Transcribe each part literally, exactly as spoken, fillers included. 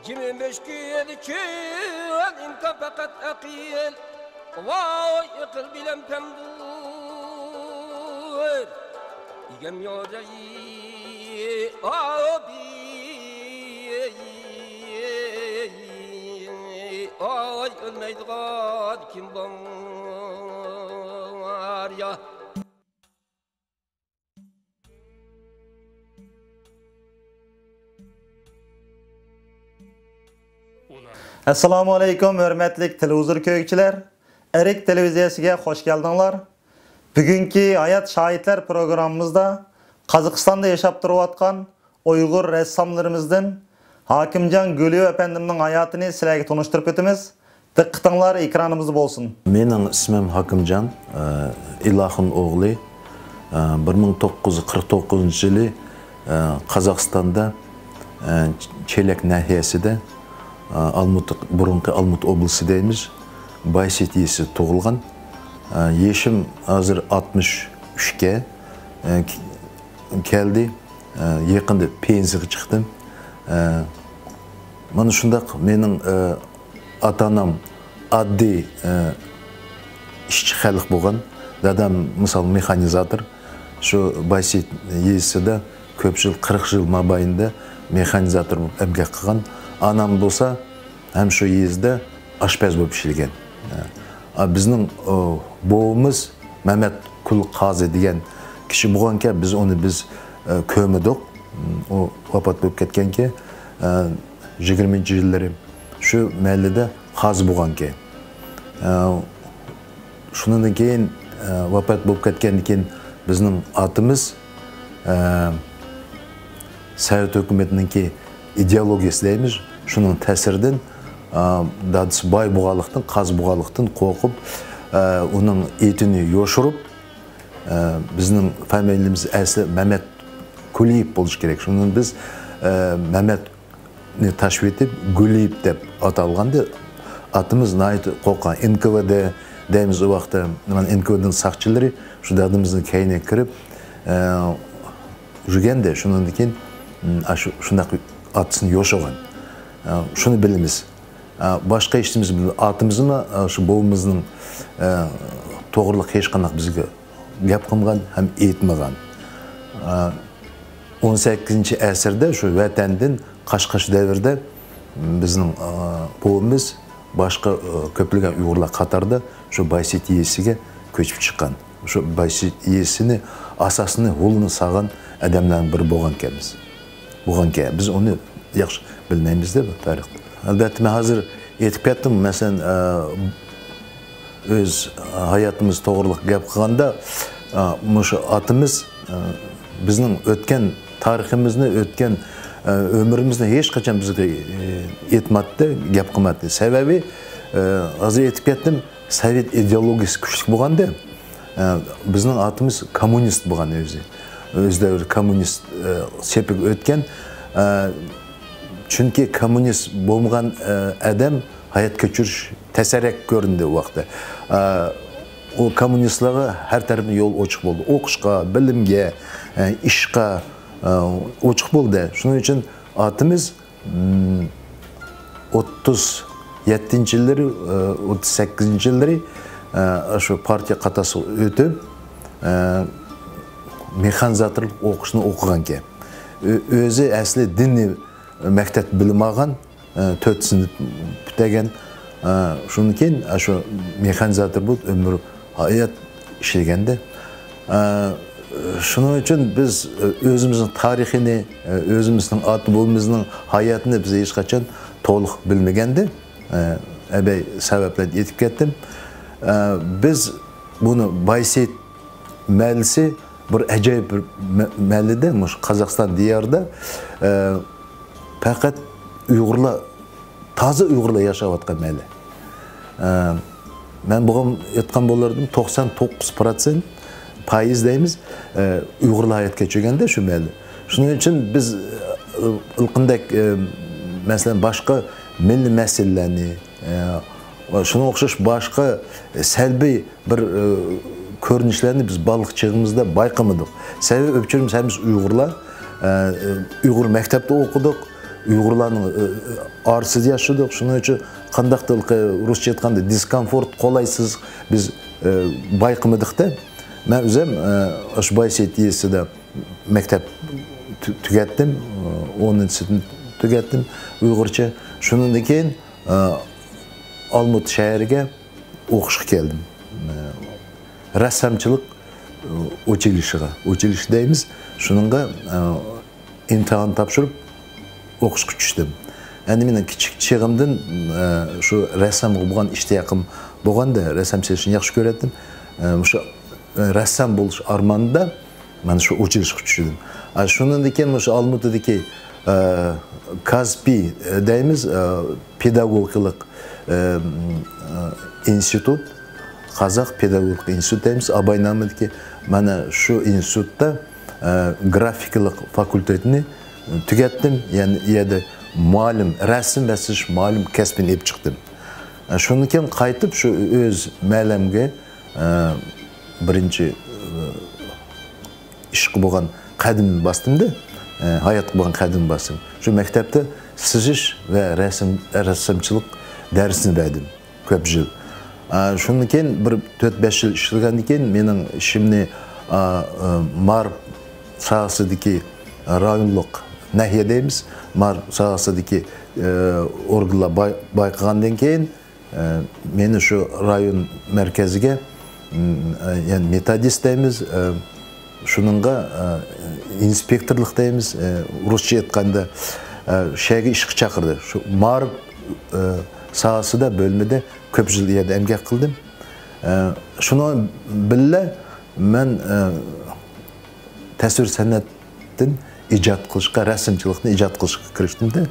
كىم مۈشكۈل، كىم ئىنكار، پەقەت ئەقىل. ۋاي ئەقىل بىلەن پەمدۇر. ئىگەم يوجاي ئابىي. ئاي ئۆلمەيدىغان كىم بار يا؟ ئەسسالامۇ ئەلەيكۇم، ھۆرمەتلىك تېلېۋىزور كۆرگۈچىلەر! ئەرك تېلېۋىزىيەسىگە خوش كەلدىڭلار. بۈگۈنكى ھايات شاھىتلار پروگراممىمىزدا قازاقىستاندا ياشاپ تۇرۇۋاتقان ئۇيغۇر رەسساملىرىمىزدىن ھاكىمجان گۈلىيېۋ ئەپەندىمنىڭ ھاياتىنى سىلەرگە تونۇشتۇرۇپ ئۆتىمىز. دىققىتىڭلار ئېكرانىمىزدا بولسۇن. مېنىڭ ئىسمىم ھاكىمجان، ئىلاخۇن ئوغلى. بىر مىڭ توققۇز يۈز قىرىق توققۇزىنچى يىلى قازاقىستاندا، چېلەك ناھىيەسىدە، ئالمۇتا، بۇرۇنقى ئالمۇتا ئوبلىسى دەيمىز، بايسېيىت يېزىسىدا تۇغۇلغان. يېشىم ھازىر ئاتمىش ئۈچكە كەلدى. يېقىندا پېنسىيەگە چىقتىم. مانا شۇنداق مېنىڭ ئاتا-ئانام ئاددىي ئىشچى خەلق بولغان. دادام مىسال مېخانىزاتور. شۇ بايسېيىت يېزىسىدا كۆپ يىل، قىرىق يىل مابەينىدە مېخانىزاتور بولۇپ ئەمگەك قىلغان. ئانام بولسا ھەم شۇ يېزىدا ئاشپەز بولۇپ ئىشلىگەن. بىزنىڭ بوۋىمىز مەمەتقۇل قازى دېگەن كىشى بولغانكەن، بىز ئۇنى بىز كۆرمىدۇق. ئۇ ۋاپات بولۇپ كەتكەنكەن، يىگىرمىنچى يىللىرى شۇ مەھەللىدە قازى بولغانكەن. شۇنىڭدىن كېيىن، ۋاپات بولۇپ كەتكەندىن كېيىن بىزنىڭ ئاتىمىز سوۋېت ھۆكۈمىتىنىڭكى ئىدېئولوگىيىسى دەيمىز، شۇنىڭ تەسىرىدىن، دادىسى باي بولغانلىقتىن، قازى بولغانلىقتىن قورقۇپ، ئۇنىڭ ئېتىنى يوشۇرۇپ، بىزنىڭ فامىلىيىمىز ئەسلى مەمەتقۇلىيېۋ بولۇشى كېرەك. شۇنىڭ بىز مەمەت نى تاشلىۋېتىپ، گۇلىيېۋ دەپ ئاتالغاندا، ئاتىمىز ناھايىتى قورققان. ئېن كو ۋې دې دەيمىز ئۇ ۋاقىتتا، مانا، ئېن كو ۋې دېنىڭ ساقچىلىرى شۇ دادىمىزنىڭ كەينىگە كىرىپ، ئە، يۈرگەندە، شۇنىڭدىن كېيىن، ئم، ئاشۇ، شۇنداق ئاتىسىنى يوشۇرغان. ئە، شۇنى بىلىمىز. ئە، باشقا ھېچنېمىسى بىلمەيمىز. ئاتىمىزمۇ، ئە، شۇ بوۋىمىزنىڭ، ئە، توغرىلىق ھېچقانداق بىزگە گەپ قىلمىغان ھەم ئېيتمىغان. ئە، ئون سەككىزىنچى ئەسىردە شۇ ۋەتەندىن قاچقاچ دەۋرىدە بىزنىڭ، ئا، بوۋىمىز باشقا، ئا، كۆپلىگەن ئۇيغۇرلار قاتارىدا شۇ بايسېيىت يېزىسىگە كۆچۈپ چىققان. شۇ بايسېيىت يېزىسىنى ئاساسىنى، ھولىنى سالغان ئادەملەرنىڭ بىرى بولغانكەنمىز. بولغانكەن. بىز ئۇنى ياخشى بىلمەيمىز-دە بۇ تارىخنى. ئەلبەتتە، مەن ھازىر ئېيتىپ كەتتىم. مەسىلەن، ئا، ئۆز ھاياتىمىز توغرىلىق گەپ قىلغاندا، ئا، مۇشۇ ئاتىمىز، ئا، بىزنىڭ ئۆتكەن تارىخىمىزنى، ئۆتكەن، ئا، ئۆمرىمىزنى ھېچقاچان بىزگە، ئېيتماتتى، گەپ قىلماتتى. سەۋەبى، ئا، ھازىر ئېيتىپ كەتتىم، سوۋېت ئىدېئولوگىيىسى كۈچلۈك بولغاندا، ئا، بىزنىڭ ئاتىمىز كوممۇنىست بولغان ئۆزى. ئۆز دەۋرىدە كوممۇنىست، ئا، سېپىگە ئۆتكەن. ئا، چۈنكى كوممۇنىست بولمىغان، ئا، ئادەم ھايات كەچۈرۈش تەسرەك كۆرۈندى ئۇ ۋاقىتتا. ئا، ئۇ كوممۇنىستلارغا ھەر تەرەپتىن يول ئوچۇق بولدى. ئوقۇشقا، بىلىمگە، ئە، ئىشقا، ئە، ئوچۇق بولدى. شۇنىڭ ئۈچۈن ئاتىمىز، ئىم، ئوتتۇز يەتتىنچى يىللىرى، ئە، ئوتتۇز سەككىزىنچى يىللىرى، ئە، شۇ پارتىيە قاتارىغا ئۆتۈپ، ئە، مېخانىزاتورلۇق ئوقۇشنى ئوقۇغانىكەن. ئۆ-، ئۆزى ئەسلى دىنىي مەكتەپ بىلىم ئالغان، ئە، تۆت سىنىپ پۈتتۈرگەن. ئە، شۇندىن كېيىن، ئە، شۇ مېخانىزاتور بولۇپ ئۆمۈر ھايات ئىشلىگەندە. ئە، شۇنىڭ ئۈچۈن بىز، ئە، ئۆزىمىزنىڭ تارىخىنى، ئە، ئۆزىمىزنىڭ ئاتا بوۋىمىزنىڭ ھاياتىنى بىز ھېچقاچان تولۇق بىلمىگەندە، ئە، ئەبەي سەۋەبلەردىن ئېيتىپ كەتتىم. ئە، بىز بۇنى بايسېيىت مەھەللىسى بىر ئەجايىپ بىر مە-، مەھەللىدە، مۇشۇ قازاقىستان دىيارىدا، ئە، پەقەت ئۇيغۇرلار، تازا ئۇيغۇرلار ياشاۋاتقان مەھەللە. ئە، مەن بۇغان ئېيتقان بولۇردۇم، توقسان توققۇز پىروتسېنت، پايىز دەيمىز، ئە، ئۇيغۇرلار ھايات كەچۈرگەندە شۇ مەھەللە. شۇنىڭ ئۈچۈن بىز، ئە، ئىلقىندەك، ئە، مەسىلەن، باشقا مىللىي مەسىلىلەرنى، ئە، ۋە شۇنىڭغا ئوخشاش باشقا سەلبىي بىر، ئە، كۆرۈنۈشلەرنى بىز بالىلىق چېغىمىزدا بايقىمىدۇق. سەۋەبى ئۆپچۈرىمىز ھەممىسى ئۇيغۇرلار. ئە، ئۇيغۇر مەكتەپتە ئوقۇدۇق، ئۇيغۇرلارنىڭ، ئە، ئارىسىدا ياشىدۇق. شۇنىڭ ئۈچۈن قانداقتۇر، رۇسچە ئېيتقاندا، دىسكومفورت، قولايسىز، بىز، ئە، بايقىمىدۇق-تە. مەن ئۆزۈم، ئە، ئاشۇ بايسېيىت يېزىسىدا مەكتەپ تۈ-، تۈگەتتىم. ئونىنچى سىنىپنى تۈگەتتىم ئۇيغۇرچە. شۇنىڭدىن كېيىن، ئە، ئالمۇتا شەھىرىگە ئوقۇشقا كەلدىم. ئە، رەسسامچىلىق، ئە، ئۇچىلىشىغا، ئۇچىلىش دەيمىز، شۇنىڭغا، ئە، ئىمتىھان تاپشۇرۇپ ئوقۇشقا چۈشتۈم. ئەمدى مېنىڭ كىچىك چېغىمدىن، ئە، شۇ رەسسامغا بولغان ئىشتىياقىم بولغاندا، رەسسام سېلىشنى ياخشى كۆرەتتىم. ئە، مۇشۇ، ئە، رەسسام بولۇش ئارمانىدا مانا شۇ ئۇچىلىشقا چۈشتۈم. ئە، شۇنىڭدىن كېيىن مۇشۇ ئالمۇتىدىكى، ئە، كازپى، ئە، دەيمىز، ئە، پېداگوگىكىلىق، ئە، ئە، ئىنستىتۇت، قازاق پېداگوگىكىلىق ئىنستىتۇت دەيمىز، ئاباي نامىدىكى، مانا شۇ ئىنستىتۇتتا، ئە، گرافىكىلىق فاكۇلتېتىنى تۈگەتتىم. يەنى ئۇ يەردە مۇئەللىم، رەسىم ۋە سىزىش مۇئەللىم كەسپىنى ئېلىپ چىقتىم. ئە، شۇندىن كېيىن قايتىپ شۇ ئۆز مەھەللەمگە، ئە، بىرىنچى، ئە، ئىشقا بولغان قەدىمىمنى باستىمدە، ئە، ھاياتقا بولغان قەدىمىمنى باستىم. شۇ مەكتەپتە سىزىش ۋە رەسىم، رەسسامچىلىق دەرسىنى بەردىم كۆپ يىل. ئە، شۇندىن كېيىن بىر تۆت-بەش يىل ئىشلىگەندىن كېيىن مېنىڭ ئىشىمنى، ئا، ئا، مائارىپ ساھەسىدىكى رايونلۇق ناھىيە دەيمىز، مائارىپ ساھەسىدىكى، ئە، ئورگانلار باي-، بايقىغاندىن كېيىن، ئە، مېنى شۇ رايون مەركەزىگە، م، ئە، يەنى مېتودىست دەيمىز، ئە، شۇنىڭغا، ئە، ئىنسپېكتورلۇق دەيمىز، ئە، رۇسچە ئېيتقاندا، ئە، شۇ يەرگە ئىشقا چاقىردى. شۇ مائارىپ، ئە، ساھەسىدە بۆلمىدە كۆپ يىل يەردە ئەمگەك قىلدىم. ئە، شۇنىڭ بىللە مەن، ئە، تەسۋىر سەنئەتتىن ئىجاد قىلىشقا، رەسىمچىلىكنى ئىجاد قىلىشقا كىرىشتىم-دە،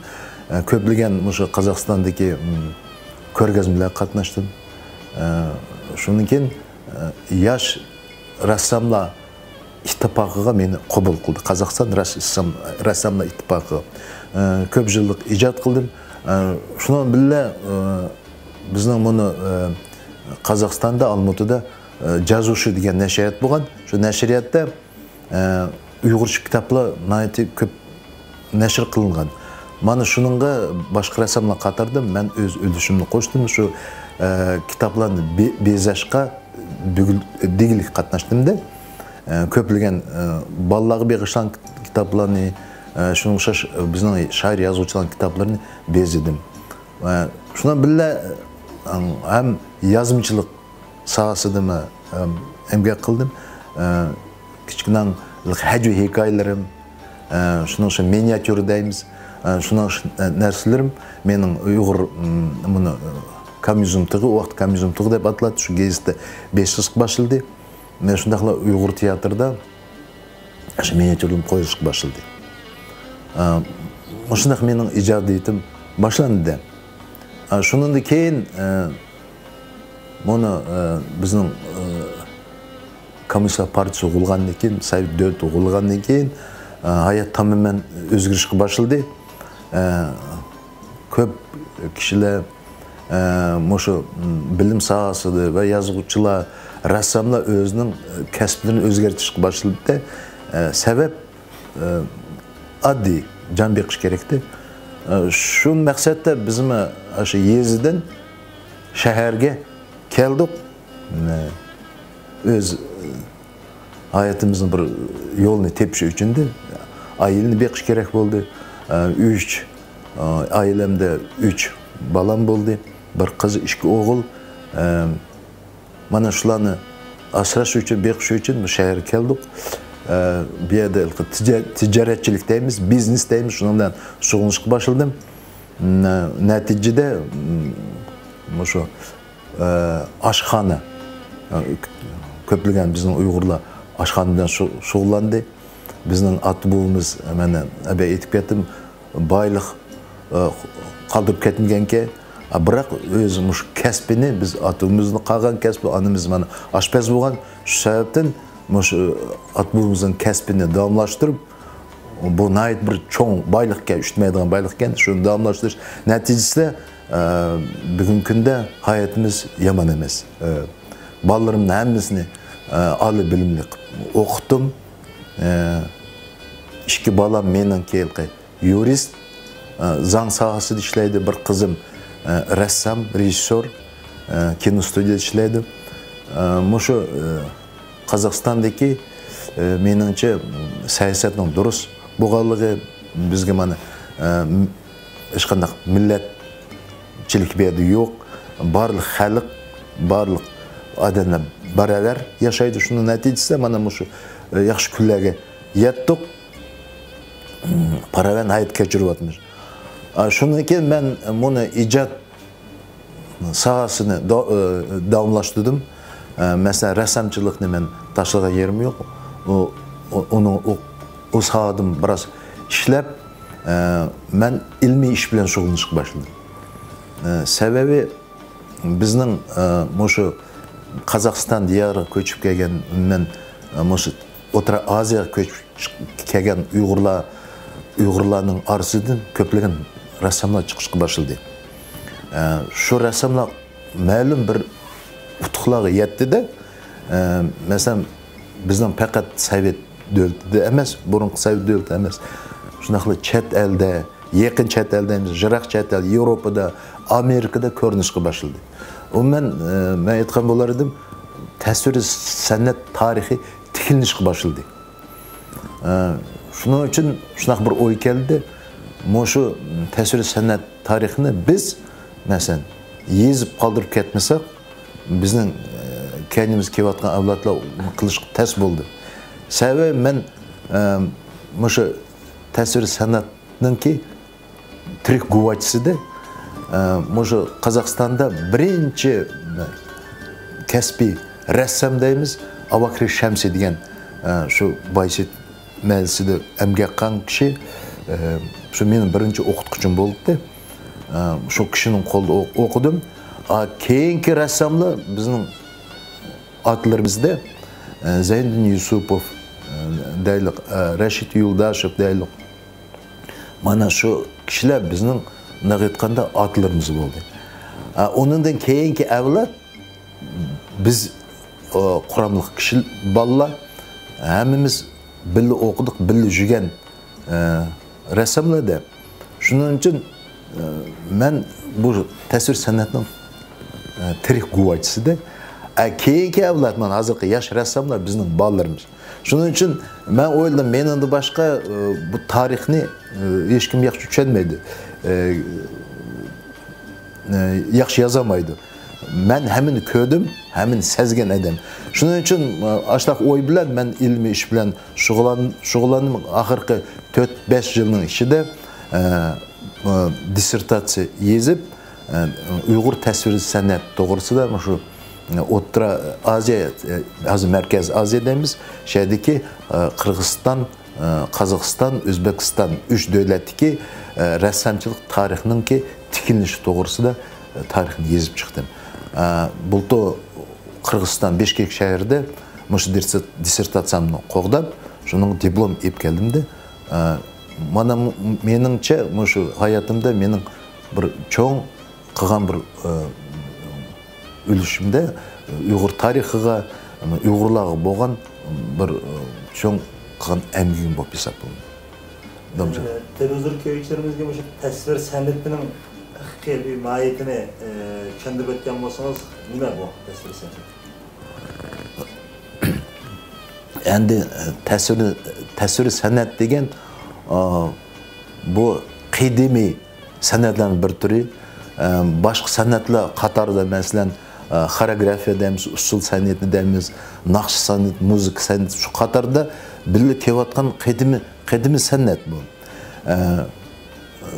ئە، كۆپلىگەن مۇشۇ قازاقىستاندىكى، م، كۆرگەزمىلەرگە قاتناشتىم. ئە، شۇندىن كېيىن، ئە، ياش رەسساملار ئىتتىپاقىغا مېنى قوبۇل قىلدى. قازاقىستان رەسسام-، رەسساملار ئىتتىپاقىغا. ئە، كۆپ يىللىق ئىجاد قىلدىم. ئە، شۇنىڭ بىللە، ئە، بىزنىڭ مۇنۇ، ئە، قازاقىستاندا، ئالمۇتىدا، ئە، جازۇشى دېگەن نەشرىيات بولغان. شۇ نەشرىياتتا ئە، ئۇيغۇرچە كىتابلار ناھايىتى كۆپ نەشر قىلىنغان. مانا شۇنىڭغا باشقا رەسساملار قاتارىدا مەن ئۆز ئۈلۈشۈمنى قوشتۇم. شۇ، ئە، كىتابلارنى بې-، بېزەشقا بۈگۈل-، دېگۈلۈك قاتناشتىم-دە. ئە، كۆپلىگەن، ئە، بالىلارغا بېغىشلانغان كىتابلارنى، ئە، شۇنىڭغا ئوخشاش بىزنىڭ شائىر يازغۇچىلارنىڭ كىتابلىرىنى بېزىدىم. ئە، شۇنىڭ بىللە، ئە، ھەم يازمىچىلىق ساھەسىدىمۇ، ئەم، ئەمگەك قىلدىم. ئە، كىچىكىنەڭ ھەجۋىي ھېكايىلىرىم، ئە، شۇنىڭ ئۈچۈن مىنىاتيۇرا دەيمىز. ئە، شۇنىڭ ئۈچۈن، ئە، نەرسىلىرىم مېنىڭ ئۇيغۇر، م، مۇنۇ، ئە، كوممۇنىزم تۇغى، ئۇ ۋاقىت كوممۇنىزم تۇغى دەپ ئاتىلاتتى، شۇ گېزىتتە بېسىلىشقا باشلىدى. مەن شۇنداقلا ئۇيغۇر تىياتىرىدا شۇ مىنىاتيۇرىلىرىم قويۇلۇشقا باشلىدى. ئە، مۇشۇنداق مېنىڭ ئىجادىيىتىم باشلاندى. ئە، شۇنىڭدىن كېيىن، ئە، مۇنۇ، ئە، بىزنىڭ، ئە، كوممۇنىستلار پارتىيىسى قۇرۇلغاندىن كېيىن، سوۋېت دۆلىتى قۇرۇلغاندىن كېيىن، ئە، ھايات تامامەن ئۆزگىرىشكە باشلىدى. ئە، كۆپ كىشىلەر، ئە، مۇشۇ، م، بىلىم ساھەسىدە ۋە يازغۇچىلار، رەسساملار ئۆزىنىڭ، ئە، كەسىپلىرىنى ئۆزگەرتىشكە باشلىدى. ئە، سەۋەب، ئە، ئاددىي، جان بېقىش كېرەكتى. ئە، شۇ مەقسەتتە بىزمۇ ئاشۇ يېزىدىن شەھەرگە كەلدۇق. ئە، ئۆز، ئە، ھاياتىمىزنىڭ بىر يولىنى تېپىش ئۈچۈندە ئائىلىنى بېقىش كېرەك بولدى. ئە، ئۈچ، ئە، ئائىلەمدە ئۈچ بالام بولدى. بىر قىز، ئىككى ئوغۇل. ئە، مانا شۇلارنى ئاسراش ئۈچۈن، بېقىش ئۈچۈن بۇ شەھەرگە كەلدۇق. ئە، بۇ يەردە تىجا-، تىجارەتچىلىك دەيمىز، بىزنېس دەيمىز، شۇنىڭ بىلەن شۇغۇللىنىشقا باشلىدىم. نە-، نەتىجىدە، م، مۇشۇ، ئە، ئاشخانا، ئە، كۆپلىگەن بىزنىڭ ئۇيغۇرلار ئاشخانا بىلەن شۇ-، شۇغۇللاندى. بىزنىڭ ئاتا-بوۋىمىز، مەن ئەبە ئېيتىپ كەتتىم، بايلىق، ئە، قالدۇرۇپ كەتمىگەنكەن. ئە، بىراق ئۆزى مۇشۇ كەسپىنى، بىز ئاتا-بوۋىمىزنىڭ قالغان كەسپى، ئانىمىز مانا ئاشپەز بولغان. شۇ سەۋەبتىن مۇشۇ ئاتا-بوۋىمىزنىڭ كەسپىنى داۋاملاشتۇرۇپ، بۇ ناھايىتى بىر چوڭ بايلىق ئىكەن، ئۈشتمەيدىغان بايلىق ئىكەن. شۇنى داۋاملاشتۇرۇش نەتىجىسىدە، ئە، بۈگۈنكى كۈندە ھاياتىمىز يامان ئەمەس. ئە، بالىلىرىمنىڭ ھەممىسىنى، ئە، ئالىي بىلىملىك ئوقۇتتۇم. ئە، ئىككى بالام مېنىڭكى ھېلىقى يۇرىست، ئە، زاڭ ساھەسىدە ئىشلەيدۇ، بىر قىزىم، ئە، رەسسام، رېژىسسور، ئە، كىنو ستۇدىيەدە ئىشلەيدۇ. ئە، مۇشۇ، ئە، قازاقىستاندىكى، ئە، مېنىڭچە، سىياسەتنىڭ دۇرۇس بولغانلىقى بىزگە مانا، ئە، ھېچقانداق مىللەتچىلىك بۇ يەردە يوق. بارلىق خەلق، بارلىق ئادەملەر باراۋەر ياشايدۇ. شۇنىڭ نەتىجىسىدە مانا مۇشۇ، ئە، ياخشى كۈنلەرگە يەتتۇق. پاراۋان ھايات كەچۈرۈۋاتىمىز. ئا، شۇندىن كېيىن مەن مۇنى ئىجاد ساھەسىنى دا-، ئى، داۋاملاشتۇردۇم. ئە، مەسىلەن، رەسسامچىلىقنى مەن تاشلىغان يېرىم يوق. ئۇ، ئۇ، ئۇنىڭ، ئۇ، ئۇ ساھەدىن بىراز ئىشلەپ، ئە، مەن ئىلمىي ئىش بىلەن شۇغۇللىنىشقا باشلىدىم. ئە، سەۋەبى، بىزنىڭ، ئە، مۇشۇ قازاقىستان دىيارىغا كۆچۈپ كەلگەن، ئومۇمەن، ئە، مۇشۇ ئوتتۇرا ئازىياغا كۆچۈپ كەلگەن ئۇيغۇرلار، ئۇيغۇرلارنىڭ ئارىسىدىن كۆپلىگەن رەسساملار چىقىشقا باشلىدى. ئە، شۇ رەسساملار مەلۇم بىر ئۇتۇقلارغا يەتتى-دە، ئە، مەسىلەن، بىزنىڭ پەقەت سوۋېت دۆلىتىدە ئەمەس، بۇرۇنقى سوۋېت دۆلىتى ئەمەس، شۇنداقلا چەت ئەلدە، يېقىن چەت ئەل دەيمىز، يىراق چەت ئەل، ياۋروپىدا، ئامېرىكىدا كۆرۈنۈشكە باشلىدى. ئومۇمەن، ئە، مەن ئېيتقان بولار ئىدىم، تەسۋىرىي سەنئەت تارىخى تىكلىنىشكە باشلىدى. ئە، شۇنىڭ ئۈچۈن شۇنداق بىر ئوي كەلدى. مۇشۇ تەسۋىرىي سەنئەت تارىخىنى بىز، مەسىلەن، يېزىپ قالدۇرۇپ كەتمىسەك، بىزنىڭ، ئە، كەينىمىزگە كېلىۋاتقان ئەۋلادلار قىلىشقا تەس بولدى. سەۋەبى مەن، ئە، مۇشۇ تەسۋىرىي سەنئەتنىڭكى تىرىك گۇۋاچىسىدە، ئە، مۇشۇ قازاقىستاندا بىرىنچى كەسپىي رەسسام دەيمىز، ئاۋاكرى شەمسى دېگەن، ئە، شۇ بايسېت مەھەللىسىدە ئەمگەك قىلغان كىشى، ئە، شۇ مېنىڭ بىرىنچى ئوقۇتقۇچۇم بولدى. ئە، شۇ كىشىنىڭ قولىدا ئو-، ئوقۇدۇم. ئا، كېيىنكى رەسساملار بىزنىڭ ئاتىلىرىمىزدە، ئە، زەينىدىن يۈسۈپوف، ئە، دەيلۇق، ئە، رەشىت يولداشېف دەيلۇق. مانا شۇ كىشىلەر بىزنىڭ، مۇنداق ئېيتقاندا، ئاتىلىرىمىز بولدى. ئە، ئۇنىڭدىن كېيىنكى ئەۋلاد بىز، ئە، قۇراملىق كىشى، بالىلار، ھەممىمىز بىللە ئوقۇدۇق، بىللە يۈرگەن، ئە، رەسساملار-دە. شۇنىڭ ئۈچۈن، ئە، مەن بۇ تەسۋىر سەنئەتنىڭ، ئە، تىرىك گۇۋاچىسىدە. ئە، كېيىنكى ئەۋلاد، مانا ھازىرقى ياش رەسساملار بىزنىڭ بالىلىرىمىز. شۇنىڭ ئۈچۈن مەن ئويلىدىم، مېنىڭدىن باشقا، ئە، بۇ تارىخنى، ئە، ھېچكىم ياخشى چۈشەنمەيدۇ. ئە، ئە، ياخشى يازالمايدۇ. مەن ھەممىنى كۆردۈم، ھەممىنى سەزگەن ئادەم. شۇنىڭ ئۈچۈن، ئە، ئاشۇنداق ئوي بىلەن مەن ئىلمىي ئىش بىلەن شۇغۇللان-، شۇغۇللاندىم. ئاخىرقى تۆت، بەش يىلنىڭ ئىچىدە، ئە، ئە، دىسسېرتاتسىيە يېزىپ، ئە، ئۇيغۇر تەسۋىرىي سەنئەت توغرىسىدا مۇشۇ، ئە، ئوتتۇرا ئازىيا، ئە، ھازىر مەركەزىي ئازىيا دەيمىز، شۇ يەردىكى، ئە، قىرغىزىستان، ئە، قازاقىستان، ئۆزبېكىستان ئۈچ دۆلەتتىكى، ئە، رەسسامچىلىق تارىخىنىڭكى تىكلىنىشى توغرىسىدا، ئە، تارىخنى يېزىپ چىقتىم. ئە، بۇلتۇر قىرغىزىستان بىشكېك شەھىرىدە مۇشۇ دىرسېت-، دىسسېرتاتسىيەمنى قوغداپ، شۇنىڭغا دىپلوم ئېلىپ كەلدىم-دە. ئە، مانا م-، مېنىڭچە مۇشۇ ھاياتىمدا مېنىڭ بىر چوڭ قىلغان بىر، ئە، ئۈلۈشۈمدە ئۇيغۇر تارىخىغا، ئۇيغۇرلارغا بولغان بىر، ئە، چوڭ قىلغان ئەمگىكىم بولۇپ ھېسابلىنىدۇ. دامجان. ئە، تېلېۋىزور كۆرگۈچىلىرىمىزگە مۇشۇ تەسۋىر سەنئىتىنىڭ ھەقىقىي بىر ماھىيىتىنى، ئە، چۈشەندۈرۈپ ئۆتكەن بولسىڭىز، نېمە بۇ تەسۋىر سەنئەت؟ ئەمدى، ئە، تەسۋىر، تەسۋىر سەنئەت دېگەن، ئا، بۇ قەدىمىي سەنئەتلەرنىڭ بىر تۈرى. ئە، باشقا سەنئەتلەر قاتارىدا، مەسىلەن، ئە، خورېئوگرافىيە دەيمىز، ئۇسسۇل سەنئىتى دەيمىز، ناخشا سەنئىتى، مۇزىكا سەنئىتى، شۇ قاتاردا بىللە كېلىۋاتقان قەدىمىي، قەدىمىي سەنئەت بۇ. ئە،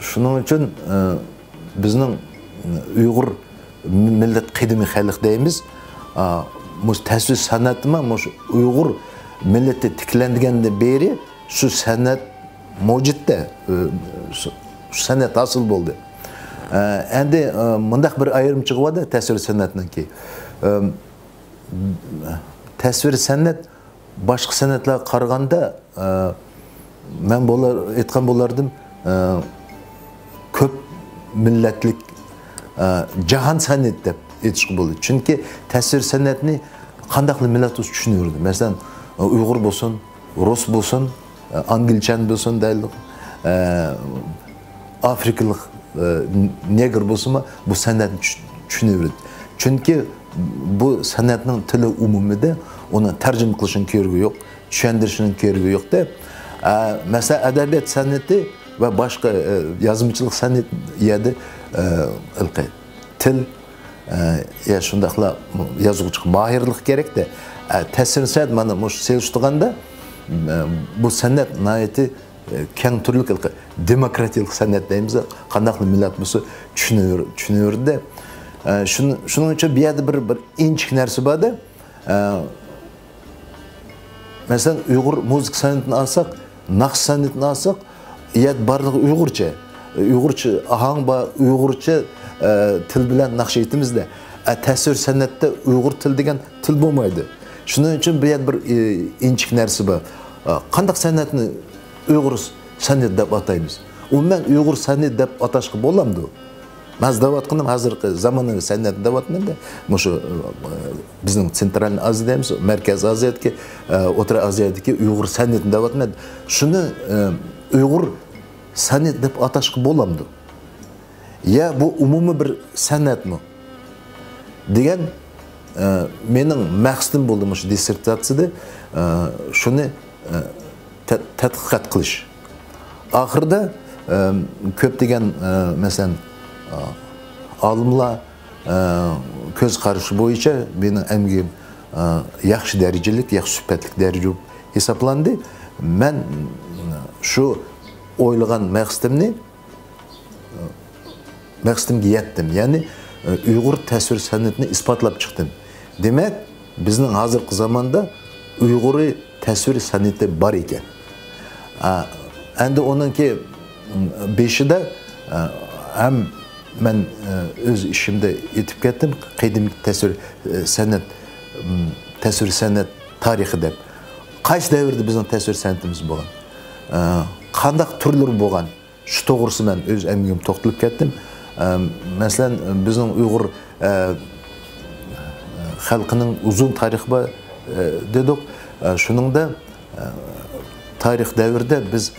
شۇنىڭ ئۈچۈن، ئە، بىزنىڭ ئۇيغۇر مىللەت قەدىمىي خەلق دەيمىز. ئا، مۇشۇ تەسۋىر سەنئەتمۇ مۇشۇ ئۇيغۇر مىللىتى تىكلەنگەندىن بېرى شۇ سەنئەت مەۋجۇتتا، ئە، شۇ، شۇ سەنئەت ھاسىل بولدى. ئە، ئەمدى، ئە، مۇنداق بىر ئايرىمچىلىقى بار-دە تەسۋىر سەنئەتنىڭكى. ئە، تەسۋىر سەنئەت باشقا سەنئەتلەرگە قارىغاندا، ئە، مەن بولار، ئېيتقان بولار ئىدىم، ئە، كۆپ مىللەتلىك، ئە، جاھان سەنئىتى دەپ ئېيتىشقا بولىدۇ. چۈنكى تەسۋىر سەنئەتنى قانداقلا مىللەت بولسا چۈشىنىۋېرىدۇ. مەسىلەن، ئۇيغۇر بولسۇن، رۇس بولسۇن، ئە، ئانگلىچان بولسۇن دەيلى، ئە، ئافرىكىلىق، ئە، نېگىر بولسىمۇ بۇ سەنئەتنى چۈش-، چۈشىنىۋېرىدۇ. چۈنكى بۇ سەنئەتنىڭ تىلى ئومۇمىيدە، ئۇنى تەرجىمە قىلىشنىڭ كېرىكى يوق، چۈشەندۈرۈشنىڭ كېرىكى يوق-دە. ئە، مەسىلەن، ئەدەبىيات سەنئىتى ۋە باشقا، ئە، يازمىچىلىق سەنئەت يەردە، ئە، ھېلىقى تىل، ئە، يا شۇنداقلا يازغۇچىغا ماھىرلىق كېرەك-دە. ئە، تەسىر سەنئەت مانا مۇشۇ سېلىشتۇرغاندا، ئە، بۇ سەنئەت ناھايىتى، ئە، كەڭ تۈرلۈك، ھېلىقى دېموكراتىيەلىك سەنئەت دەيمىز، قانداقلا مىللەت بولسا چۈشىنىۋېر-، چۈشىنىۋېرىدۇ-دە. ئە، شۇنى-، شۇنىڭ ئۈچۈن بۇ يەردە بىر، بىر ئىنچىكە نەرسە بار-دە. ئە، مەسىلەن، ئۇيغۇر مۇزىكا سەنئىتىنى ئالساق، ناخشا سەنئىتىنى ئالساق، يەت بارلىقى ئۇيغۇرچە. ئۇيغۇرچە ئاھاڭ بار، ئۇيغۇرچە، ئە، تىل بىلەن ناخشا ئېيتىمىز-دە. ئە، تەسۋىر سەنئەتتە ئۇيغۇر تىلى دېگەن تىل بولمايدۇ. شۇنىڭ ئۈچۈن بۇ يەردە بىر، ئى، ئىنچىكە نەرسە بار. ئە، قانداق سەنئەتنى ئۇيغۇر سەنئەت دەپ ئاتايمىز؟ ئومۇمەن ئۇيغۇر سەنئەت دەپ ئاتاشقا بولامدۇ؟ مەن ھازىر دەۋاتقىنىم ھازىرقى زامانىۋى سەنئەت دەۋاتىمەن-دە. مۇشۇ، ئە، بىزنىڭ سېنترالنىي ئازىيا دەيمىز، مەركەزىي ئازىيادىكى، ئە، ئوتتۇرا ئازىيادىكى ئۇيغۇر سەنئىتىنى دەۋاتىمەن. شۇنى، ئە، ئۇيغۇر سەنئەت دەپ ئاتاشقا بولامدۇ؟ يا بۇ ئومۇمىي بىر سەنئەتمۇ؟ دېگەن، ئە، مېنىڭ مەقسىتىم بولدى مۇشۇ دىسسېرتاتسىيەدە، ئە، شۇنى، ئە، تە-، تەتقىقات قىلىش. ئاخىرىدا، ئە، كۆپلىگەن، ئە، مەسىلەن، ئە، ئالىملار، ئە، كۆز قارىشى بويىچە مېنىڭ ئەمگىكىم، ئە، ياخشى دەرىجىلىك، ياخشى سۈپەتلىك دەرىجە بولۇپ ھېسابلاندى. مەن شۇ ئويلىغان مەقسىتىمنى مەقسىتىمگە يەتتىم. يەنى، ئۇيغۇر تەسۋىر سەنئىتىنى ئىسپاتلاپ چىقتىم. دېمەك، بىزنىڭ ھازىرقى زاماندا ئۇيغۇرىي تەسۋىر سەنئىتى بار ئىكەن. ئا، ئەمدى ئۇنىڭكى، م، بېشىدا، ئا، ھەم مەن، ئا، ئۆز ئىشىمدا ئېيتىپ كەتتىم، قەدىمكى تەسۋىر، ئا، سەنئەت، م، تەسۋىر سەنئەت تارىخى دەپ. قايسى دەۋردە بىزنىڭ تەسۋىر سەنئىتىمىز بولغان؟ ئا، قانداق تۈرلىرى بولغان؟ شۇ توغرىسىدا مەن ئۆز ئەمگىكىمدە توختىلىپ كەتتىم. ئە، مەسىلەن، بىزنىڭ ئۇيغۇر، ئە، خەلقىنىڭ ئۇزۇن تارىخى بار، ئە، دېدۇق. ئە، شۇنىڭدا، ئە، تارىخ دەۋرىدە بىز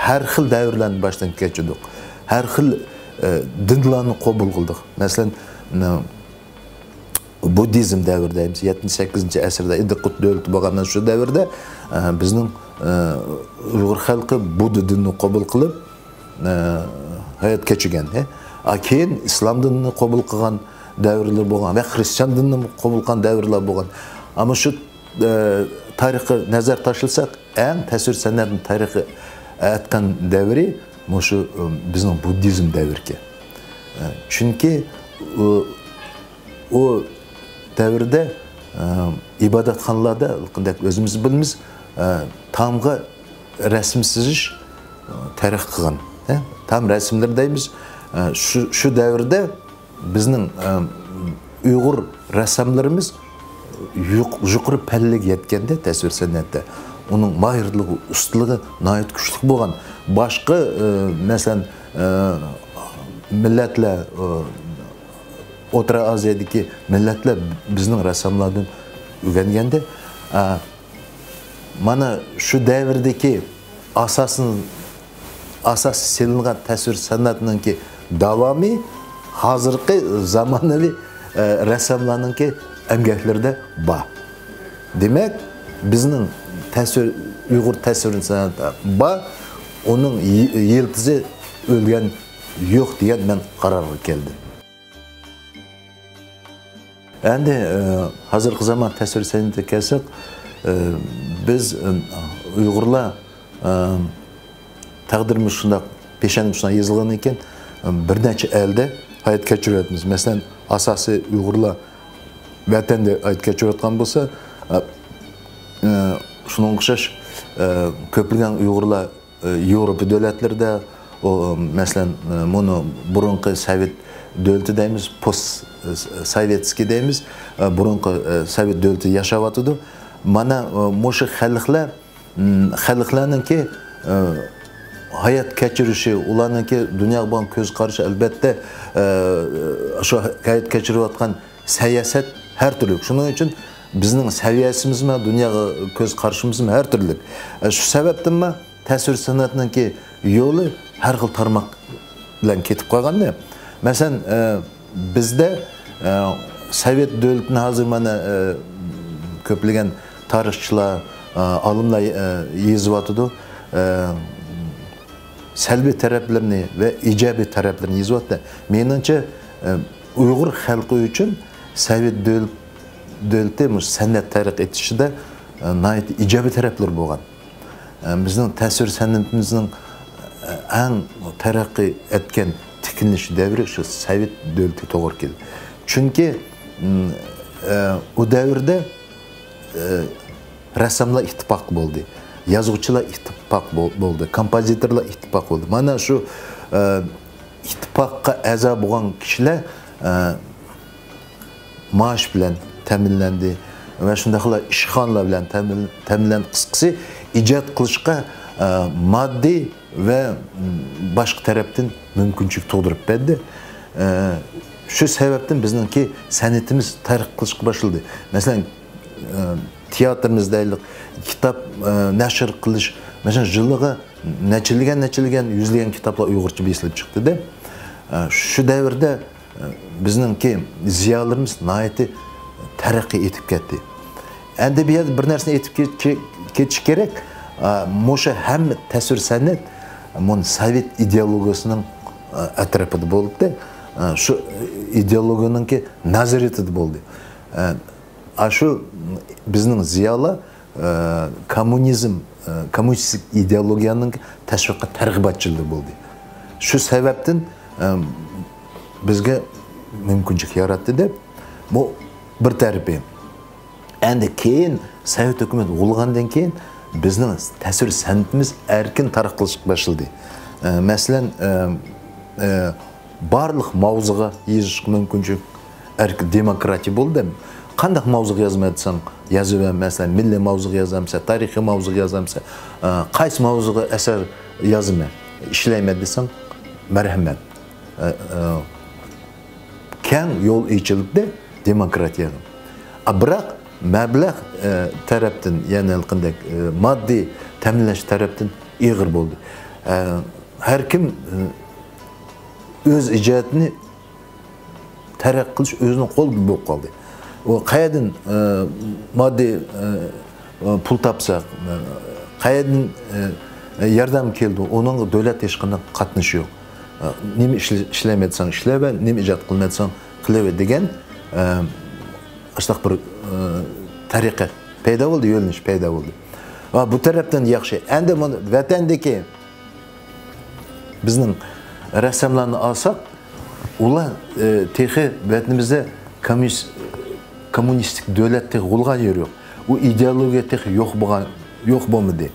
ھەر خىل دەۋرلەرنى باشتىن كەچۈردۇق. ھەر خىل، ئە، دىنلارنى قوبۇل قىلدۇق. مەسىلەن، ئە، بۇددىزم دەۋرى دەيمىز، يەتتىنچى، سەككىزىنچى ئەسىردە ئىدىقۇت دۆلىتى بولغان شۇ دەۋردە، ئە، بىزنىڭ، ئە، ئۇيغۇر خەلقى بۇددا دىنىنى قوبۇل قىلىپ، ئە، ھايات كەچۈرگەن. ئە، كېيىن ئىسلام دىنىنى قوبۇل قىلغان دەۋرلىرى بولغان ۋە خرىستىيان دىنىنى قوبۇل قىلغان دەۋرلەر بولغان. ئەمما شۇ، ئە، تارىخقا نەزەر تاشلىساق، ئەڭ تەسۋىر سەنئەتنىڭ تارىخى ئەتكەن دەۋرى مۇشۇ، ئە، بىزنىڭ بۇددىزم دەۋرىكەن. ئە، چۈنكى ئۇ ئۇ دەۋردە، ئە، ئىبادەتخانىلاردا، دەپ ئۆزىمىز بىلىمىز، ئە، تامغا رەسىم سىزىش، ئە، تەرەققىي قىلغان. ئە، تام رەسىملىرى دەيمىز. ئە، شۇ، شۇ دەۋردە بىزنىڭ، ئە، ئۇيغۇر رەسساملىرىمىز يۇق-، يۇقىرى پەللىگە يەتكەندە تەسۋىر سەنئەتتە. ئۇنىڭ ماھىرلىقى، ئۇستىلىقى ناھايىتى كۈچلۈك بولغان. باشقا، ئە، مەسىلەن، ئە، مىللەتلەر، ئە، ئوتتۇرا ئازىيادىكى مىللەتلەر بىزنىڭ رەسساملاردىن ئۆگەنگەندە، ئە، مانا شۇ دەۋردىكى ئاساسىن-، ئاساس سېلىنغان تەسۋىر سەنئەتنىڭكى داۋامى ھازىرقى زامانىۋى، ئە، رەسساملارنىڭكى ئەمگەكلىرىدە بار. دېمەك، بىزنىڭ تەسۋىر، ئۇيغۇر تەسۋىر سەنئەتى بار، ئۇنىڭ يى-، يىلتىزى ئۆلگەن يوق دېگەن مەن قارارغا كەلدىم. ئەمدى، ئە، ھازىرقى زامان تەسۋىر سەنئىتىگە كەلسەك، ئە، بىز، ئە، ئۇيغۇرلار، ئە، تەقدىرىمىز شۇنداق، پېشەنىمىز شۇنداق يېزىلغاندىن كېيىن، ئە، بىر نەچچە ئەلدە ھايات كەچۈرۈۋاتىمىز. مەسىلەن، ئاساسىي ئۇيغۇرلار ۋەتەندە ھايات كەچۈرۈۋاتقان بولسا، ئە، ئە، شۇنىڭغا ئوخشاش، ئە، كۆپلىگەن ئۇيغۇرلار ئە، ياۋروپا دۆلەتلىرىدە، ئۇ، مەسىلەن، ئە، مۇنۇ بۇرۇنقى سوۋېت دۆلىتى دەيمىز، پوست، ئە، سوۋېتسكىي دەيمىز، ئە، بۇرۇنقى، ئە، سوۋېت دۆلىتى ياشاۋاتىدۇ. مانا، ئە، مۇشۇ خەلقلەر، م، خەلقلەرنىڭكى، ئە، ھايات كەچۈرۈشى، ئۇلارنىڭكى دۇنياغا بولغان كۆز قارىشى، ئەلۋەتتە، ئە، شۇ ھايات كەچۈرۈۋاتقان سىياسەت ھەر تۈرلۈك. شۇنىڭ ئۈچۈن بىزنىڭ سەۋىيەسىمىزمۇ، دۇنياغا كۆز قارىشىمىزمۇ ھەر تۈرلۈك. ئە، شۇ سەۋەبتىنمۇ تەسۋىر سەنئەتنىڭكى يولى ھەر خىل تارماق بىلەن كېتىپ قالغاندا، مەسىلەن، ئە، بىزدە، ئە، سوۋېت دۆلىتىنى ھازىر مانا، ئە، كۆپلىگەن تارىخچىلار، ئە، ئالىملار، ئە، يېزىۋاتىدۇ. ئە، سەلبىي تەرەپلىرىنى ۋە ئىجابىي تەرەپلىرىنى يېزىۋاتىدۇ. مېنىڭچە، ئە، ئۇيغۇر خەلقى ئۈچۈن سوۋېت دۆل-، دۆلىتى مۇشۇ سەنئەت تەرەققىي ئېتىشىدا، ئە، ناھايىتى ئىجابىي تەرەپلىرى بولغان. ئە، بىزنىڭ تەسۋىر سەنئىتىمىزنىڭ، ئە، ئەڭ تەرەققىي ئەتكەن تىكلىنىش دەۋرى شۇ سوۋېت دۆلىتى توغرا كېلدى. چۈنكى، ئىم، ئە، ئۇ دەۋردە، ئە، رەسساملار ئىتتىپاق بولدى، يازغۇچىلار ئىتتىپاق بول-، بولدى، كومپوزىتورلار ئىتتىپاق بولدى. مانا شۇ، ئە، ئىتتىپاققا ئەزا بولغان كىشىلەر، ئە، مائاش بىلەن تەمىنلەندى ۋە شۇنداقلا ئىشخانىلار بىلەن تەمىن-، تەمىنلەندى. قىسقىسى، ئىجاد قىلىشقا، ئە، ماددىي ۋە، م، باشقا تەرەپتىن مۇمكىنچىلىك تۇغدۇرۇپ بەردى. ئە، شۇ سەۋەبتىن بىزنىڭكى سەنئىتىمىز تەرەققىي قىلىشقا باشلىدى. مەسىلەن، ئە، تىياتىرىمىز دەيلى، كىتاب، ئە، نەشر قىلىش، مەسىلەن، يىلىغا نەچچىلىگەن، نەچچىلىگەن، يۈزلىگەن كىتابلار ئۇيغۇرچە بېسىلىپ چىقتىدە. ئە، شۇ دەۋردە، ئە، بىزنىڭكى زىيالىيلىرىمىز ناھايىتى تەرەققىي ئېتىپ كەتتى. ئەمدى بۇ يەردە بىر نەرسىنى ئېيتىپ كېتىش كېرەك. ئە، مۇشۇ ھەممە تەسۋىر سەنئەت مۇنۇ سوۋېت ئىدېئولوگىيەسىنىڭ، ئە، ئەتراپىدا بولدى. ئە، شۇ ئىدېئولوگىيەنىڭكى نازارىتىدە بولدى. ئە، ئاشۇ بىزنىڭ زىيالىيلار، ئە، كوممۇنىزم، ئە، كوممۇنىستىك ئىدېئولوگىيەنىڭ تەشۋىقات تەرغىباتچىلىرى بولدى. شۇ سەۋەبتىن، ئە، بىزگە مۇمكىنچىلىك ياراتتى دەپ، بۇ بىر تەرىپى. ئەمدى كېيىن سوۋېت ھۆكۈمىتى قۇرۇلغاندىن كېيىن بىزنىڭ تەسۋىر سەنئىتىمىز ئەركىن تەرەققىي قىلىشقا باشلىدى. ئە، مەسىلەن، ئە، ئە، بارلىق ماۋزۇغا يېزىشقا مۇمكىنچىلىك، ئەركىن دېموكراتىيە بولدى. قانداق ماۋزۇغا يازىمەن دېسەڭ، يازىۋەر. مەسىلەن، مىللىي ماۋزۇغا يازامسەن، تارىخىي ماۋزۇغا يازامسەن، ئە، قايسى ماۋزۇغا ئەسەر يازىمەن، ئىشلەيمەن دېسەڭ، مەرھەمەت. ئە، ئە، كەڭ يول ئېچىلدى دېموكراتىيەگە. ئە، بىراق مەبلەغ، ئە، تەرەپتىن، يەنى ھېلىقىدەك، ئە، ماددىي تەمىنلەش تەرەپتىن ئېغىر بولدى. ئە، ھەر كىم، ئە، ئۆز ئىجادىنى تەرەققىي قىلىش ئۆزىنىڭ قولىدا بولۇپ قالدى. ئۇ قەيەردىن، ئە، ماددىي، ئە، پۇل تاپسا، ئە، قەيەردىن، ئە، ياردەم كېلىدۇ، ئۇنىڭغا دۆلەت ھېچقانداق قاتنىشى يوق. ئە، نېمە ئىشلە-، ئىشلەيمەن دېسەڭ ئىشلەيۋەر، نېمە ئىجاد قىلىمەن دېسەڭ قىلىۋەر دېگەن، ئە، ئاشۇنداق بىر، ئە، تەرىقە پەيدا بولدى، يۆنىلىش پەيدا بولدى. ۋە بۇ تەرەپتىن ياخشى. ئەمدى مۇنۇ ۋەتەندىكى بىزنىڭ رەسساملارنى ئالساق، ئۇلار، ئە، تېخى ۋەتىنىمىزدە كوممۇنىست-، كوممۇنىستىك دۆلەت تېخى قۇرۇلغان يېرى يوق. ئۇ ئىدېئولوگىيە تېخى يوق بولغان، يوق بولمىدى.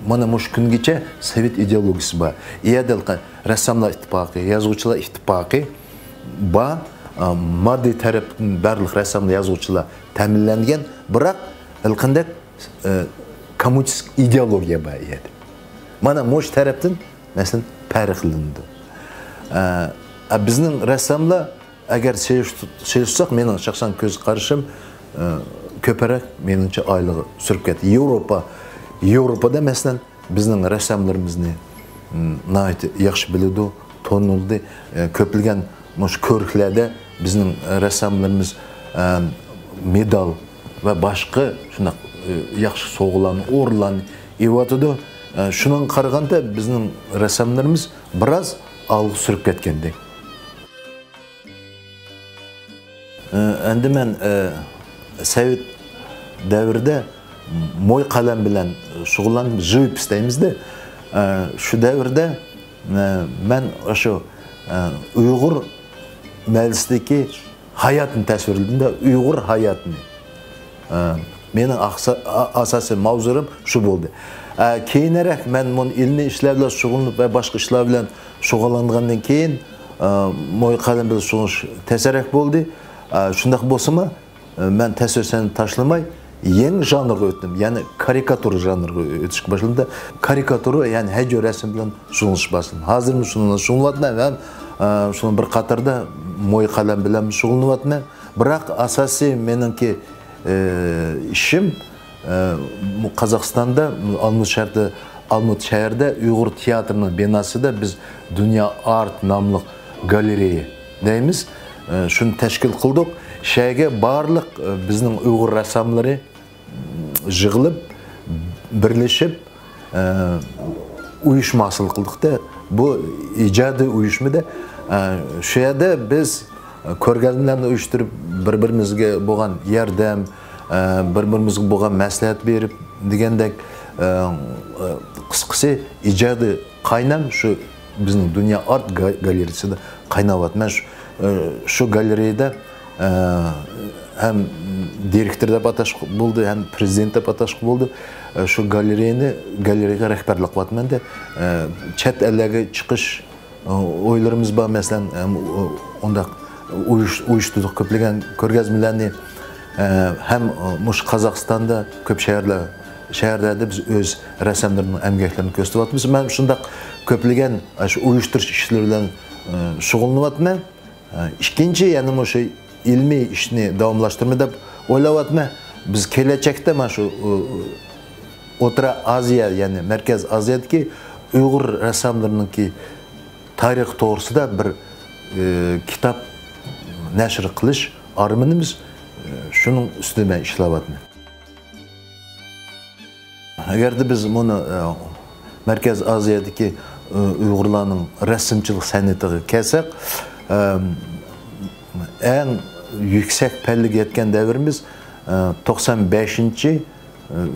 مانا مۇشۇ كۈنگىچە سوۋېت ئىدېئولوگىيىسى بار. ئۇ يەردە رەسساملار ئىتتىپاقى، يازغۇچىلار ئىتتىپاقى بار. ئە، ماددىي تەرەپتىن بارلىق رەسساملار، يازغۇچىلار تەمىنلەنگەن. بىراق ھېلىقىدەك، ئە، كوممۇنىستىك ئىدېئولوگىيە بار ئۇ يەردە. مانا مۇشۇ تەرەپتىن، مەسىلەن، پەرقلىنىدۇ. ئە، ئە، بىزنىڭ رەسساملار ئەگەر سېلىش-، سېلىشساق، مېنىڭ شەخسەن كۆز قارىشىم، ئە، كۆپرەك، مېنىڭچە، ئايلىقى سۈرۈپ كەتتى. ياۋروپا، ياۋروپادا، مەسىلەن، بىزنىڭ رەسساملىرىمىزنى، م، ناھايىتى ياخشى بىلىدۇ، تونۇلدى. ئە، كۆپلىگەن مۇشۇ كۆركلەردە بىزنىڭ رەسساملىرىمىز، ئە، مېدال ۋە باشقا شۇنداق، ئە، ياخشى سوۋغىلارنى، ئورۇنلارنى ئېلىۋاتىدۇ. ئە، شۇنىڭغا قارىغاندا بىزنىڭ رەسساملىرىمىز بىراز ئالغا سۈرۈپ كەتكەندەك. ئە، ئەمدى مەن، ئە، سوۋېت دەۋرىدە موي قەلەم بىلەن شۇغۇللاندىم، ژىۋپىس دەيمىزدە. ئە، شۇ دەۋردە، ئە، مەن ئاشۇ، ئە، ئۇيغۇر مەھەللىسىدىكى ھاياتنى تەسۋىرلىدىم-دە، ئۇيغۇر ھاياتىنى. ئە، مېنىڭ ئاقسا-، ئا-، ئاساسىي ماۋزۇلىرىم شۇ بولدى. ئە، كېيىنرەك مەن مۇنۇ ئىلمىي ئىشلار بىلەن شۇغۇللىنىپ ۋە باشقا ئىشلار بىلەن شۇغۇللانغاندىن كېيىن، ئە، موي قەلەم بىلەن شۇغۇللىنىش تەسرەك بولدى. ئە، شۇنداق بولسىمۇ، ئە، مەن تەسۋىر سەنئىتىنى تاشلىماي، يېڭى ژانىرغا ئۆتتۈم. يەنى كارىكاتۇرا ژانىرىغا ئۆتۈشكە باشلىدىم. كارىكاتۇرا، يەنى ھەجۋىي رەسىم بىلەن شۇغۇللىنىشقا باشلىدىم. ھازىرمۇ شۇنىڭ بىلەن شۇغۇللىنىۋاتىمەن ھەم، ئە، شۇنىڭ بىر قاتاردا موي قەلەم بىلەن شۇغۇللىنىۋاتىمەن. بىراق ئاساسىي مېنىڭكى، ئى، ئىشىم، ئى، بۇ قازاقىستاندا، ئالمۇت شەھىرىدە ئالمۇتا شەھەردە ئۇيغۇر تىياتىرىنىڭ بىناسىدا بىز دۇنيا ئارت ناملىق گالېرېيە دەيمىز. ئە، شۇنى تەشكىل قىلدۇق. شۇ يەرگە بارلىق، ئە، بىزنىڭ ئۇيغۇر رەسساملىرى يىغىلىپ، بىرلىشىپ، ئە، ئۇيۇشما ھاسىل قىلدۇق-دە. بۇ ئىجادىي ئۇيۇشما-دە. ئە، شۇ يەردە بىز كۆرگەزمىلەرنى ئۇيۇشتۇرۇپ، بىر-بىرىمىزگە بولغان ياردەم، ئە، بىر-بىرىمىزگە بولغان مەسلىھەت بېرىپ دېگەندەك، ئە، ئە، قىسقىسى، ئىجادىي قاينام شۇ بىزنىڭ دۇنيا ئارت گا-، گالېرېيىسىدا قايناۋاتىمەن. شۇ، ئە، شۇ گالېرېيىدا، ئە، ھەم دىرېكتور دەپ ئاتاشقا بولدى، ھەم پىرېزىدېنت دەپ ئاتاشقا بولدى. ئە، شۇ گالېرېيىنى، گالېرېيىغا رەھبەرلىك قىلىۋاتىمەن-دە. ئە، چەت ئەللەرگە چىقىش ئويلىرىمىز بار، مەسىلەن، ئۇنداق ئۇيۇش-، ئۇيۇشتۇردۇق كۆپلىگەن كۆرگەزمىلەرنى، ھەم مۇشۇ قازاقىستاندا كۆپ شەھەرلەر، شەھەرلەردە بىز ئۆز رەسساملىرىنىڭ ئەمگەكلىرىنى كۆرسىتىۋاتىمىز. مەن شۇنداق كۆپلىگەن شۇ ئۇيۇشتۇرۇش ئىشلىرى بىلەن شۇغۇللىنىۋاتىمەن. ئىككىنچى، يەنە مۇشۇ ئىلمىي ئىشنى داۋاملاشتۇرىمەن دەپ ئويلاۋاتىمەن. بىز كېلەچەكتە مانا شۇ، ئوتتۇرا ئازىيا، يەنى مەركەز ئازىيادىكى ئۇيغۇر رەسساملىرىنىڭكى تارىخى توغرىسىدا بىر، ئى، كىتاب نەشر قىلىش ئارمىنىمىز، ئى، شۇنىڭ ئۈستىدە مەن ئىشلەۋاتىمەن. ئەگەردە بىز مۇنى، ئى، مەركەز ئازىيادىكى، ئى، ئۇيغۇرلارنىڭ رەسىمچىلىك سەنئىتىگە كەلسەك، ئى، ئەڭ يۈكسەك پەللىگە يەتكەن دەۋرىمىز، ئى، توقسان بەشىنچى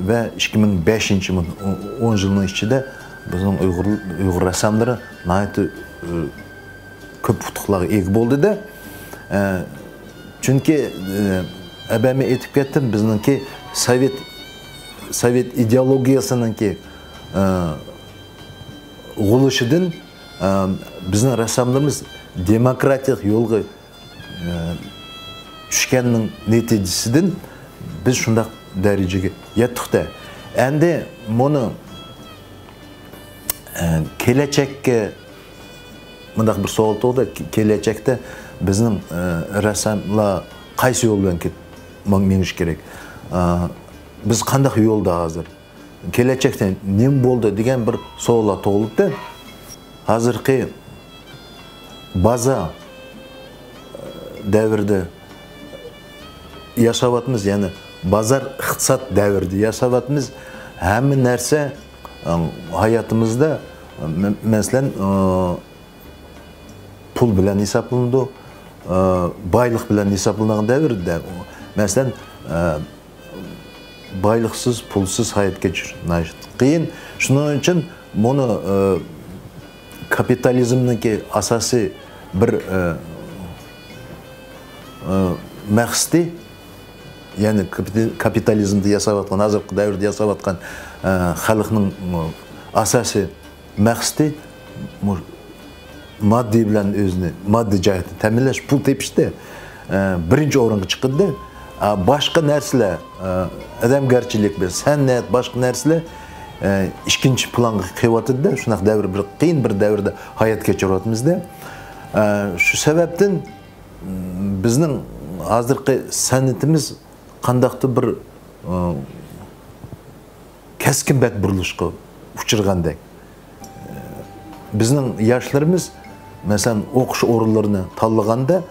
ۋە ئىككى مىڭ بەشىنچى يىل، ئون يىلنىڭ ئىچىدە بىزنىڭ ئۇيغۇر، ئۇيغۇر رەسساملىرى ناھايىتى، ئى، كۆپ ئۇتۇقلارغا ئىگە بولدى-دە. ئى، چۈنكى، ئى، ئەبەمە ئېيتىپ كەتتىم، بىزنىڭكى سوۋېت، سوۋېت ئىدېئولوگىيەسىنىڭكى، ئى، غۇلىشىدىن، ئى، بىزنىڭ رەسساملىرىمىز دېموكراتىك يولغا ئى، چۈشكەننىڭ نەتىجىسىدىن بىز شۇنداق دەرىجىگە يەتتۇق-دە. ئەمدى مۇنى، ئى، كېلەچەككە مۇنداق بىر سوئال تۇغدى. كېلەچەكتە بىزنىڭ، ئى، رەسساملار قايسى يول بىلەن كېت-، مېڭىش كېرەك؟ ئى، بىز قانداق يولدا ھازىر؟ كېلەچەكتە نېمە بولدى دېگەن بىر سوئاللار تۇغۇلۇپتۇ. ھازىرقى بازار دەۋرىدە ياشاۋاتىمىز، يەنى بازار ئىقتىساد دەۋرىدە ياشاۋاتىمىز. ھەممە نەرسە، ئە، ھاياتىمىزدا، مە-، مەسىلەن، ئە، پۇل بىلەن ھېسابلىنىدۇ، ئە، بايلىق بىلەن ھېسابلىنىدىغان دەۋردە، مەسىلەن، ئە، بايلىقسىز، پۇلسىز ھايات كەچۈرۈش ناھايىتى قىيىن. شۇنىڭ ئۈچۈن بۇنى، ئە، كاپىتالىزمنىڭكى ئاساسىي بىر، ئە، ئە، مەقسىتى، يەنى كاپىتال-، كاپىتالىزمدا ياساۋاتقان، ھازىرقى دەۋردە ياساۋاتقان، ئە، خەلقنىڭ، ئە، ئاساسىي مەقسىتى مۇ-، ماددىي بىلەن ئۆزىنى ماددىي جەھەتتىن تەمىنلەش، پۇل تېپىشتە، ئە، بىرىنچى ئورۇنغا چىقىدۇ. ئە، باشقا نەرسىلەر، ئە، ئادەمگەرچىلىك، بىر سەنئەت، باشقا نەرسىلەر، ئە، ئىككىنچى پىلانغا قېلىۋاتىدۇ-دە، شۇنداق دەۋر، بىر قىيىن بىر دەۋردە ھايات كەچۈرۈۋاتىمىز-دە. ئە، شۇ سەۋەبتىن، م، بىزنىڭ ھازىرقى سەنئىتىمىز قانداقتۇر بىر، ئە، كەسكىن بەت بۇرۇلۇشقا ئۇچرىغاندەك. بىزنىڭ ياشلىرىمىز، مەسىلەن، ئوقۇش ئورۇنلىرىنى تاللىغاندا،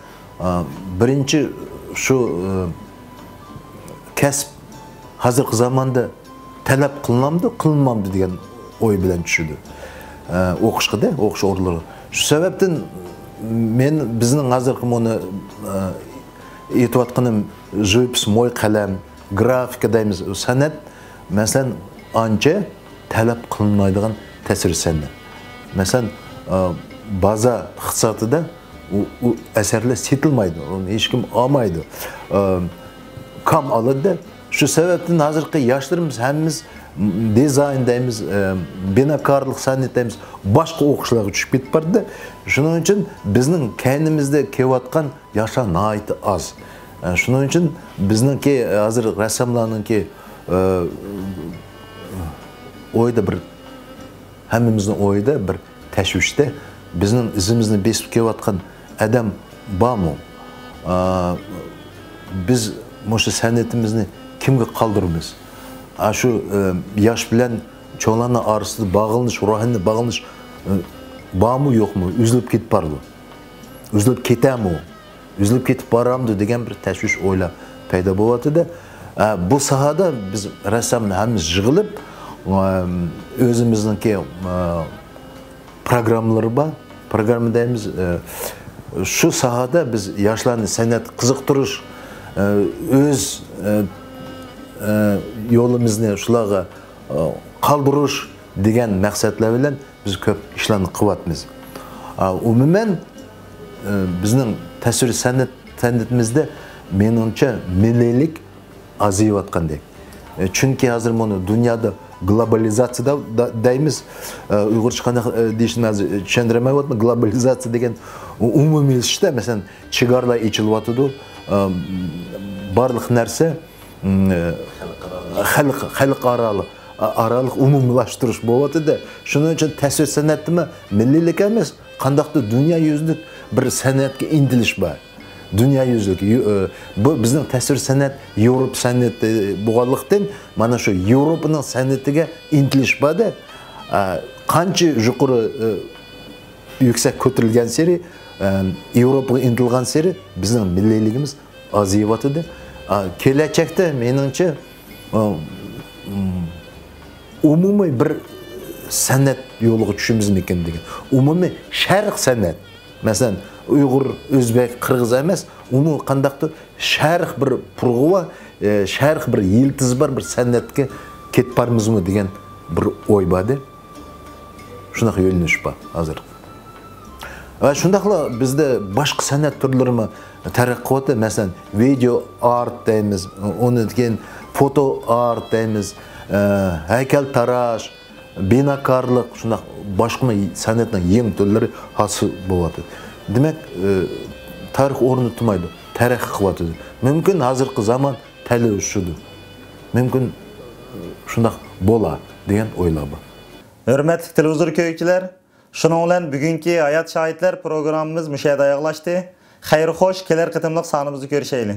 ئا، بىرىنچى شۇ، ئا، كەسىپ ھازىرقى زاماندا تەلەپ قىلىنامدۇ، قىلىنمامدۇ دېگەن ئوي بىلەن چۈشىدۇ. ئا، ئوقۇشقىدە، ئوقۇش ئورۇنلىرى. شۇ سەۋەبتىن مەن بىزنىڭ ھازىرقى مۇنى، ئا، ئېيتىۋاتقىنىم، ژىۋىپىس، موي قەلەم، گرافىكا دەيمىز، سەنئەت، مەسىلەن، ئانچە تەلەپ قىلىنمايدىغان تەسىر سەنئەت. مەسىلەن، ئا، بازار ئىقتىسادىدا ئۇ، ئۇ ئەسەرلەر سېتىلمايدۇ، ئۇنى ھېچكىم ئالمايدۇ. ئا، كام ئالىدۇ. شۇ سەۋەبتىن ھازىرقى ياشلىرىمىز ھەممىمىز دىزاين دەيمىز، ئا، بىناكارلىق سەنئەت دەيمىز، باشقا ئوقۇشلارغا چۈشۈپ كېتىپ بارىدۇ. شۇنىڭ ئۈچۈن بىزنىڭ كەينىمىزدە كېلىۋاتقان ياشلار ناھايىتى ئاز. ئە، شۇنىڭ ئۈچۈن بىزنىڭكى، ھازىر رەسساملارنىڭكى، ئە، ئويىدا بىر، ھەممىمىزنىڭ ئويىدا بىر تەشۋىشتە، بىزنىڭ ئىزىمىزنى بېسىپ كېلىۋاتقان ئادەم بارمۇ؟ ئە، بىز مۇشۇ سەنئىتىمىزنى كىمگە قالدۇرىمىز؟ ئاشۇ، ئە، ياش بىلەن چوڭلارنىڭ ئارىسىدا باغلىنىش، روھانىي باغلىنىش، ئى، بارمۇ يوقمۇ؟ ئۈزۈلۈپ كېتىپ بارمۇ؟ ئۈزۈلۈپ كېتەرمۇ؟ ئۈزۈلۈپ كېتىپ بارامدۇ دېگەن بىر تەشۋىش ئويلار پەيدا بولۇۋاتىدۇ. ئە، بۇ ساھەدە بىز رەسساملار ھەممىمىز يىغىلىپ، ئە، ئۆزىمىزنىڭكى، ئە، پروگراممىلىرى بار. پروگرامما دەيمىز، ئە، شۇ ساھەدە بىز ياشلارنى سەنئەتكە قىزىقتۇرۇش، ئە، ئۆز، ئە، ئە، يولىمىزنى شۇلارغا، ئە، قالدۇرۇش دېگەن مەقسەتلەر بىلەن بىز كۆپ ئىشلارنى قىلىۋاتىمىز. ئا، ئومۇمەن، ئە، بىزنىڭ تەسۋىر سەنئەت، سەنئىتىمىزدە مېنىڭچە مىللىيلىك ئازىيىۋاتقاندەك. ئە، چۈنكى ھازىر مۇنۇ دۇنيادا گلوبالىزاتسىيە دە-، دە-، دەيمىز. ئە، ئۇيغۇرچە قانداق، ئە، دېيىشنى ھازىر چۈشەندۈرەلمەيۋاتىمەن. گلوبالىزاتسىيە دېگەن ئۇ-، ئومۇملىشىشتە، مەسىلەن، چېگرالار ئېچىلىۋاتىدۇ. ئە، بارلىق نەرسە، م، ئە، خەلق، خەلق ئارالىق، ئا-، ئارالىق ئومۇملاشتۇرۇش بولۇۋاتىدۇ. شۇنىڭ ئۈچۈن تەسۋىر سەنئەتتىمۇ مىللىيلىك ئەمەس، قانداقتۇر دۇنيا يۈزلۈك بىر سەنئەتكە ئىنتىلىش بار. دۇنيا يۈزلۈك، يۇ-، ئە، بۇ بىزنىڭ تەسۋىر سەنئەت ياۋروپا سەنئىتى بولغانلىقتىن، مانا شۇ ياۋروپىنىڭ سەنئىتىگە ئىنتىلىش بار-دە. ئە، قانچە يۇقىرى، ئە، يۈكسەك كۆتۈرۈلگەنسېرى، ئە، ياۋروپىغا ئىنتىلغانسېرى بىزنىڭ مىللىيلىكىمىز ئازىيىۋاتىدۇ. ئە، كېلەچەكتە مېنىڭچە، ئە، م، ئومۇمىي بىر سەنئەت يولىغا چۈشىمىزمىكىن دېگەن. ئومۇمىي شەرق سەنئەت. مەسىلەن، ئۇيغۇر، ئۆزبەك، قىرغىز ئەمەس، ئومۇمىي قانداقتۇر شەرق بىر پۇرغۇ بار، ئە، شەرق بىر يىلتىزى بار بىر سەنئەتكە كېتىپ بارىمىزمۇ دېگەن بىر ئوي بار-دە. شۇنداق يۆنىلىش بار ھازىر. ۋە شۇنداقلا بىزدە باشقا سەنئەت تۈرلىرىمۇ تەرەققىي قىلىۋاتىدۇ. مەسىلەن، ۋىدېئو ئارت دەيمىز، ئۇنىڭدىن كېيىن فوتو ئارت دەيمىز، ئە، ھەيكەلتىراش، بىناكارلىق، شۇنداق باشقىمۇ سەنئەتنىڭ يېڭى تۈرلىرى ھاسىل بولۇۋاتىدۇ. دېمەك، ئە، تارىخ ئورنىدا تۇرمايدۇ، تەرەققىي قىلىۋاتىدۇ. مۇمكىن، ھازىرقى زامان تەلىشىدۇ. مۇمكىن، شۇنداق بولا دېگەن ئويلار بار. ھۆرمەتلىك تېلېۋىزور كۆرگۈچىلەر، شۇنىڭ بىلەن بۈگۈنكى ھايات شاھىتلار پروگراممىمىز مۇشۇ يەردە ئاياغلاشتى. خەير خوش، كېلەر قېتىملىق سانىمىزدا كۆرۈشەيلى.